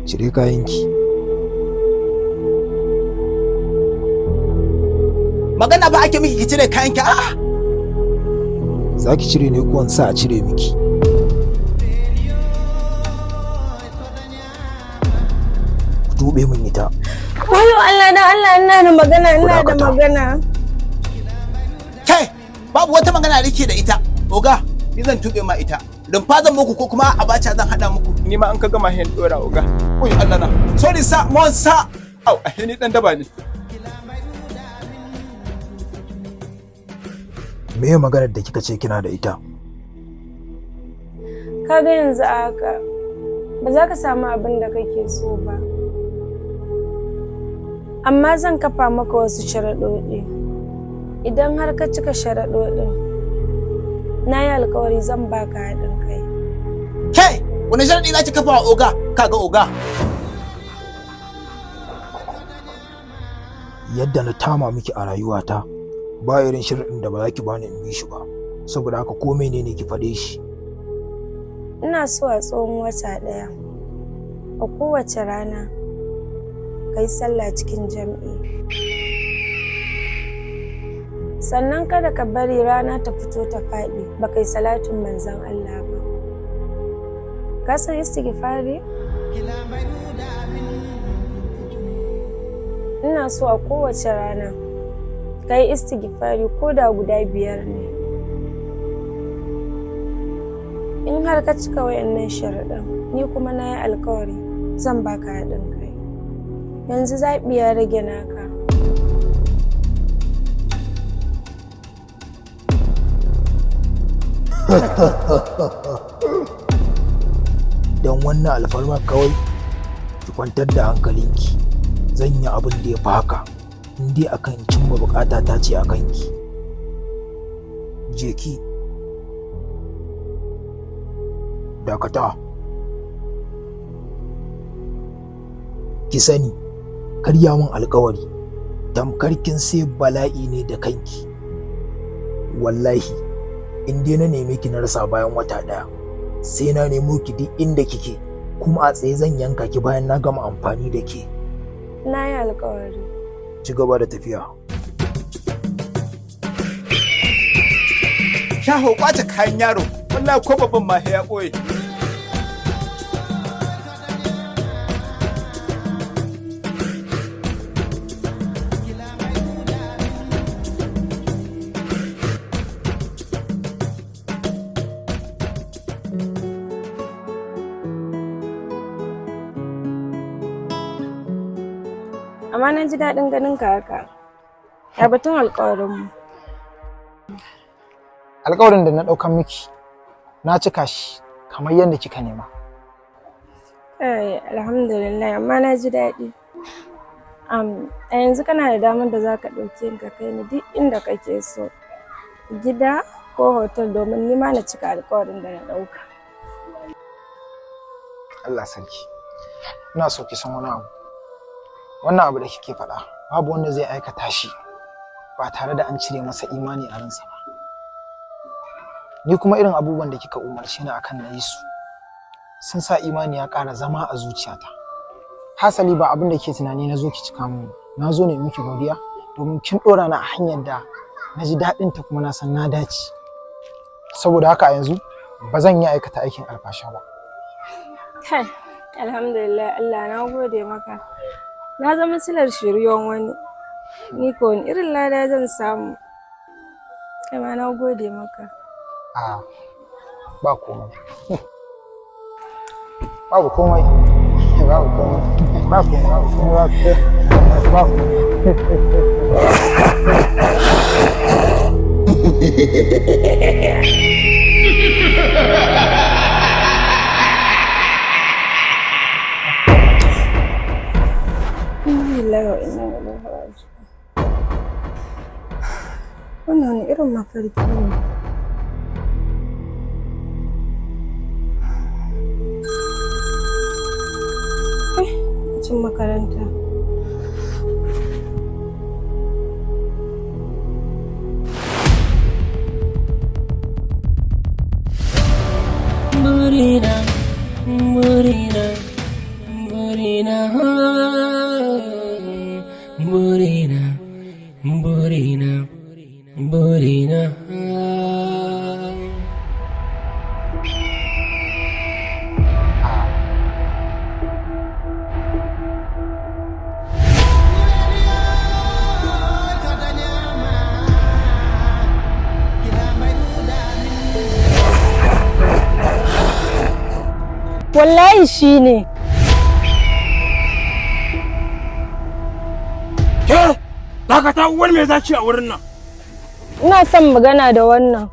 Cire kayanki. Magana ba ake miki, ki cire kayanki, a'a. Za ki cire ne ko in sa a cire miki? Ku tuɓe min ita. Wayo Allah na, Allah, ina da magana, ina da Dakata. magana. Kai, babu wata magana da ke da ita. Oga, ni zan tuɓe ma ita. Rumfa zan muku ko kuma abacha zan haɗa muku. Ni ma an ka gama hen dora, oga. Oy Allah na. Sorry sir, mon sir. Au, ashe ni dan daba ne. Me maganar da kika ce kina da ita? Ka ga yanzu a haka ba za ka samu abin da kake so ba. Amma zan kafa maka wasu sharaɗoɗi. Idan har ka cika sharaɗoɗin, na yi alkawari zan baka haɗin kai. Kai, wani sharadi za ki kafa wa oga? Kaga oga. Yadda na tama miki a rayuwata, ba irin shirin da ba za ki bani in bi shi ba. Saboda haka ko menene ki faɗe shi. Ina so a tsawon wata ɗaya, a kowace rana, ka yi sallah cikin jam'i. Sannan kada ka bari rana ta fito ta faɗi ba kai salatin manzon Allah ba. Ka san istighfari? Ina so a kowace rana ka yi istighfari ko da guda 5 ne. In har ka cika wayannan sharaɗin, ni kuma na yi alkawari zan baka haɗin kai. Yanzu zaɓi ya rage naka. Don wannan alfarma kawai, ki kwantar da hankalinki. Zan yi abin da ya fi haka in dai akan cimma bukata ta ce a kanki. Je ki. Dakata. Ki sani, karya min alkawari tamkar kin sai bala'i ne da kanki. Wallahi in dai na neme ki na rasa bayan wata ɗaya, sai na nemo ki duk inda kike, kuma a tsaye zan yanka ki bayan na gama amfani da ke. Na yi alkawari. Ci gaba da tafiya. Shaho, kwace kayan yaro. Wallahi ko babban ma ya boye. Amma na ji daɗin ganin ka haka. Ya batun alkawarinmu? Alƙawarin da na ɗaukan miki na cika shi kamar yadda kika nema. Kai, alhamdulillah, amma na ji daɗi. A yanzu kana da damar da za ka ɗauke ni ka kai ni duk inda kake so. Gida ko hotel, domin ni ma na cika alkawarin da na ɗauka. Allah sarki, ina so ki san wani abu. Wannan abu da kike faɗa, babu wanda zai aikata shi ba tare da an cire masa imani a ransa ba. Ni kuma irin abubuwan da kika umarce ni akan na yi su sun sa imani ya ƙara zama a zuciyata. Hasali ba abin da ke tunani na zo ki cika mun ba. Na zo ne miki godiya domin kin ɗora ni a hanyar da na ji daɗin ta, kuma na san na dace. Saboda haka a yanzu ba zan yi aikata aikin alfasha ba. Kai, alhamdulillah, Allah na gode maka. Na zama silar shiryon wani. Ni ko wani irin lada zan samu? Kai ma na gode maka. A, ba komai, babu komai, babu komai, ba komai, babu komai, babu komai, babu. Inna lillahi wa inna ilaihi raji'un. Wannan wani irin mafarki ne? Ai, cin makaranta. Burina. Burina, burina, burina, burina, burina. Wallahi shi ne. Ke, dakata, wani me zaki a wurin nan? Ina son magana da wannan.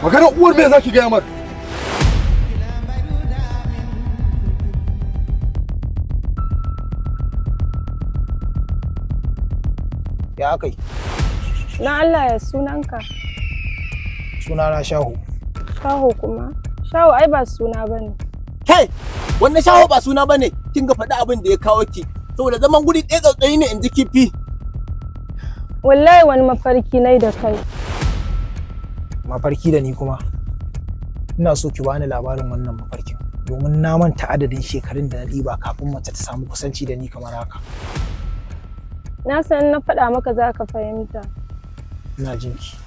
Magana uwar me zaki gaya mar? Ya aka yi? Na Allah, ya sunanka? Sunana Shahu. Shaho kuma? Shaho ai ba suna bane. Kai, wannan Shaho ba suna bane. Kin ga, faɗi abin da ya kawo ki. Saboda zaman guri ɗaya tsautsayi ne, in ji kifi. Wallahi wani mafarki nai da kai. Mafarki da ni kuma? Ina so ki bani labarin wannan mafarkin, domin na manta adadin shekarun da na ɗiba kafin mace ta samu kusanci da ni kamar haka. Na san na faɗa maka za ka fahimta. Ina jinki.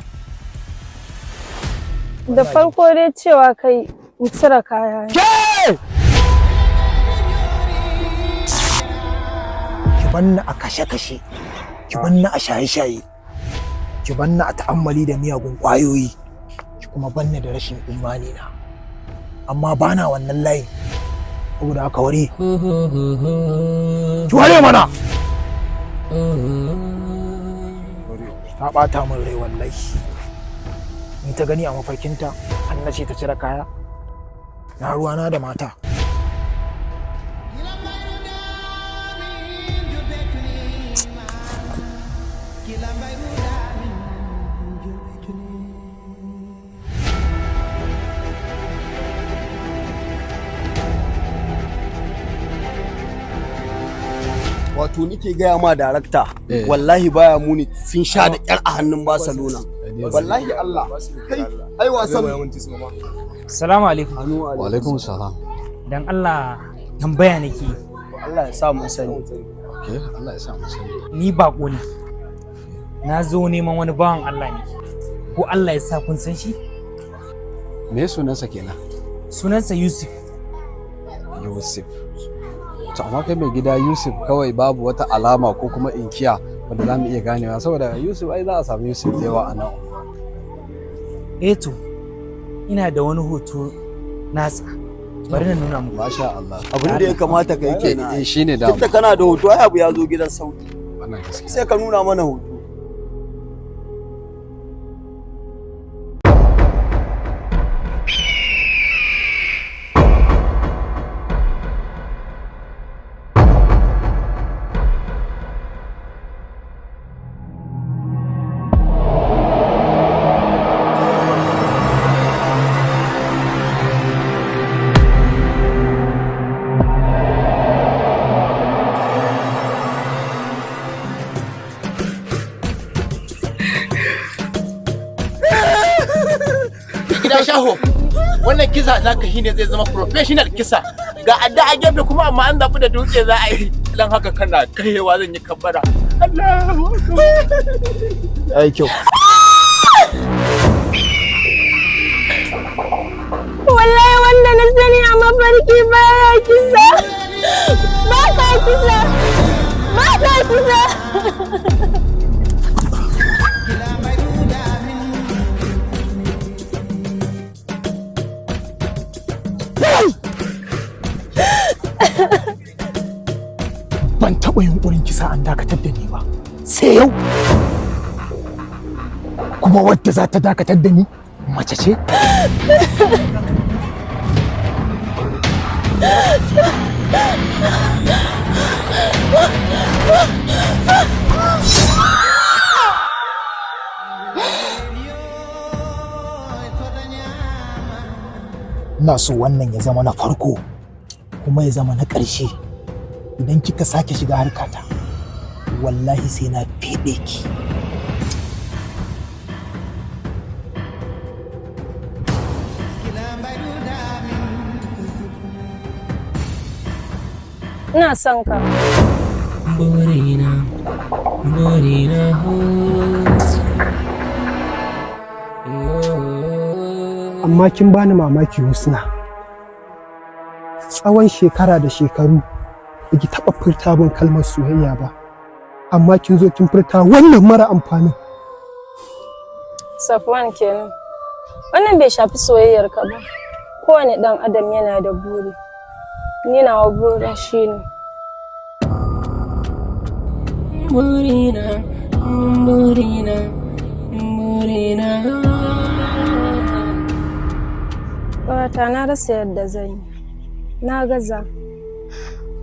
Da farko dai cewa kai in cire kaya. Ki banni a kashe-kashe, ki banni a shaye-shaye, ki banni a ta'ammali da miyagun ƙwayoyi, ki kuma banni da rashin imani na. Amma bana wannan layin. Saboda haka ware. Ki ware mana! Ta ɓata min rai wallahi. Ni ta gani a mafarkinta, an nace ta cire kaya. Na ruwana da mata. Wato nike gaya ma darakta, wallahi baya muni sun sha da kyar a hannun Barcelona, wallahi Allah. Kai, ai wasan. Salamu alaikum. Wa alaikum salam. Dan Allah, tambaya nake. Allah ya sa mu sani. Okay, Allah ya sa mu sani. Ni bako ne. Na zo neman wani bawan Allah ne. Ko Allah ya sa kun san shi? Me sunansa kenan? Sunansa Yusuf. Yusuf. To, amma kai mai gida, Yusuf kawai babu wata alama ko kuma inkiya wanda za mu iya ganewa, saboda Yusuf ai za a samu Yusuf da yawa a nan. Eh to, ina da wani hoto nasa. Bari na nuna muku. Masha Allah. Abin da ya kamata kai kenan. Eh, shine dama. Tunda kana da hoto, ai abu ya zo gidan sauki. Wannan gaskiya. Sai ka nuna mana hoto. Gida Shaho, wannan kisa naka shine zai zama professional kisa. Ga adda a gefe kuma, amma an zaɓi da dutse za a yi. Dan haka kana kaiwa zan yi kabbara. Allahu akbar. Ai kyau. Wallahi wanda na sani a mafarki baya kisa. Ba ka kisa. Ba ka kisa. Ban taɓa yunƙurin kisa an dakatar da ni ba sai yau. Kuma wadda za ta dakatar da ni mace ce? Ina so wannan ya zama na farko kuma ya zama na ƙarshe. Idan kika sake shiga harkata, wallahi sai na feɗe ki. Ina son ka. Burina, burina. Amma kin bani mamaki, Husna. Tsawon shekara da shekaru baki taɓa furta min kalmar soyayya ba, amma kin zo kin furta wannan mara amfanin. Safwan kenan. Wannan bai shafi soyayyar ka ba. Kowane ɗan adam yana da buri. Ni nawa burin shine Burina, burina, burina. Ƙawata, na rasa yadda zan yi. Na gaza.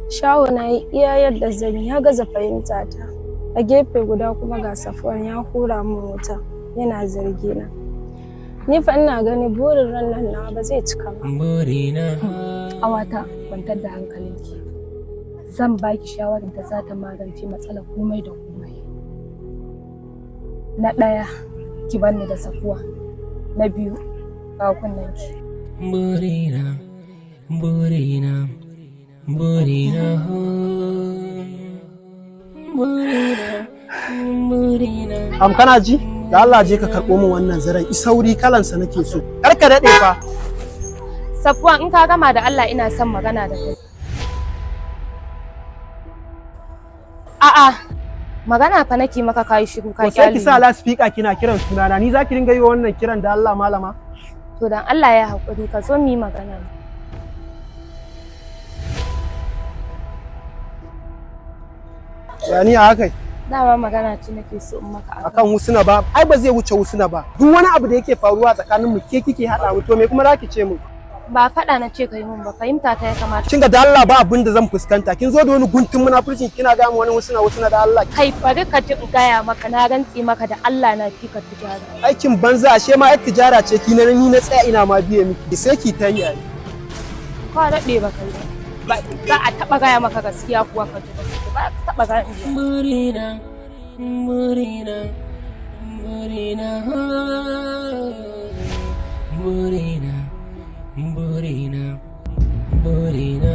Shawo na yi iya yadda zan yi, ya gaza fahimta ta. A gefe guda kuma ga Safwan ya hura min wuta yana zargi na. Ni fa ina gani burin ran nan nawa ba zai cika ba. Burina. Ƙawata, kwantar da hankalinki. Zan baki shawarar da za ta magance matsalar komai da komai. Na ɗaya, ki banni da Safuwa. Na biyu, ga kunnenki. Burina, burina, burina, burina, burina. Am, kana ji? Da Allah je ka karɓo min wannan zaren, i sauri, kalansa nake so. Kar ka daɗe fa. Safuwa, in ka gama da Allah ina son magana da kai. A'a, magana fa nake maka, kai shiru ka To sai kyale ki sa ni. loudspeaker kina kiran sunana, ni za ki dinga yi wa wannan kiran, da Allah malama? To dan Allah ya haƙuri, ka zo mu yi magana. Ya ni a haka? Dama magana ce nake so in maka akan. Akan Husna ba? Ai ba zai wuce Husna ba. Duk wani abu da yake faruwa tsakanin mu ke kike haɗa mu, to me kuma zaki ce mu? Ba faɗa na ce ka yi min ba, fahimta ta ya kamata. Kin ga, da Allah ba abin da zan fuskanta. Kin zo da wani guntun munafurcin kina ga mu wani Husna Husna, da Allah. Kai, bari ka ji in gaya maka, na rantse maka da Allah na fi ka tijara. Aikin banza, ashe ma yar tijara ce ki na ni na tsaya ina ma biye miki. Sai ki ta yi ai. Ka daɗe ba kai ba. Ba za a taɓa gaya maka gaskiya kuwa ka ji ba. Ba a taɓa gaya. Burina, burina, burina, burina, burina, burina.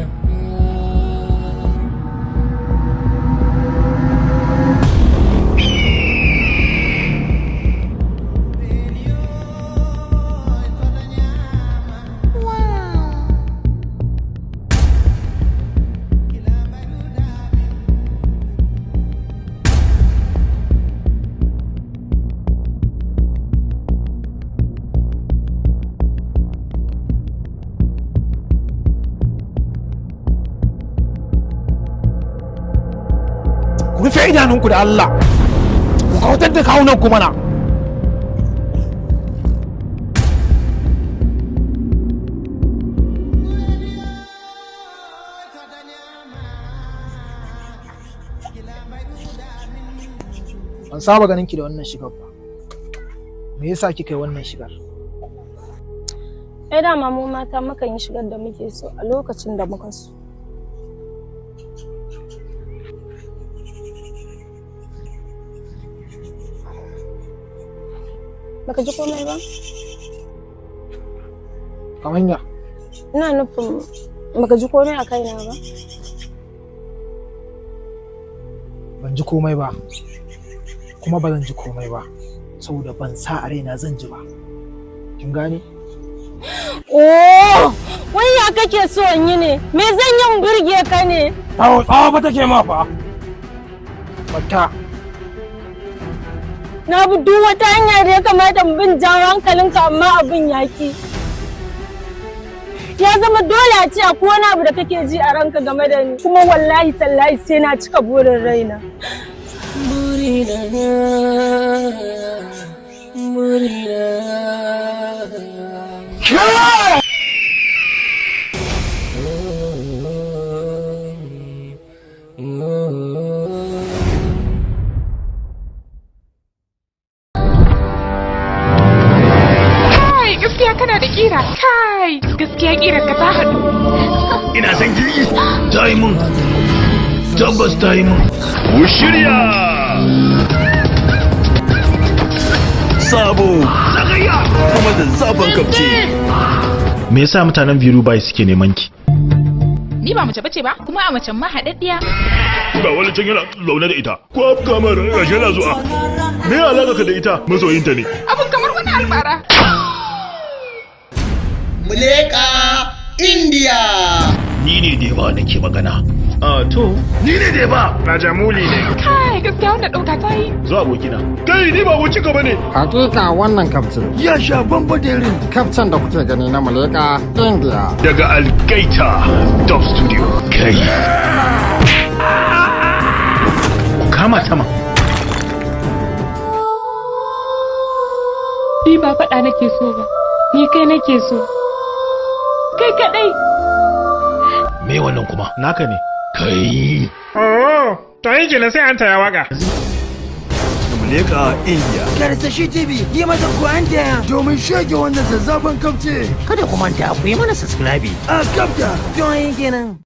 Ku rufe idanunku da Allah, ku kautar da kawunan ku mana. Ban saba ganin ki da wannan shigar ba. Me yasa kika yi wannan shigar? Ai dama mu mata mukan yi shigar da muke so a lokacin da muka so. Baka ji komai ba? Kamar ya? Ina nufin baka ji komai a kaina ba? Ban ji komai ba. Kuma ba zan ji komai ba. Saboda ban sa a raina zan ji ba. Kin gane? Oh, wai ya kake so in yi ne? Me zan yi in burge ka ne? Tsawo tsawo fa take ma fa. Wata. Na bi duk wata hanya da ya kamata in bin jawo hankalinka, amma abin yaki. Ya zama dole a ce akwai wani abu da kake ji a ranka game da ni, kuma wallahi tallahi sai na cika burin raina. Burina, burina. Kai, gaskiya kana da kira. Kai, gaskiya kirar ka ta haɗu. Ina son girki. Ta yi mun. Tabbas ta yi mun. Ku shirya! Sabo, zagaya, kuma da zafin kafce. Me yasa mutanen Virubai suke neman ki? Ni ba mace bace ba, kuma a macen ma haɗaɗɗiya. Ga wani can yana zaune da ita. Ko kamar gashi yana zuwa. Me alaka ka da ita? Masoyinta ne. Abun kamar wani almara. Muleka India. Ni ne da ba nake magana. A to, ni ne da ba. Na jamuli ne. Kai, gaskiya wannan ɗauka ta yi. Zo abokina. Kai ni ba wuce ka bane. Hakika wannan kaftin ya sha bamba da irin kaftin da kuke gani na Muleka India. Daga Algaita Dub Studio. Kai. Ku kama ta ma. Ni ba faɗa nake so ba. Ni kai nake so. Kai kaɗai. Me wannan kuma? Naka ne. Kai. Oh, to yi kenan sai an taya waka. Muleka India. Karsashi TV yi masa ku an taya domin shege wannan zazzafan kafce. Kada ku manta ku yi mana subscribe. A kafta don yi kenan.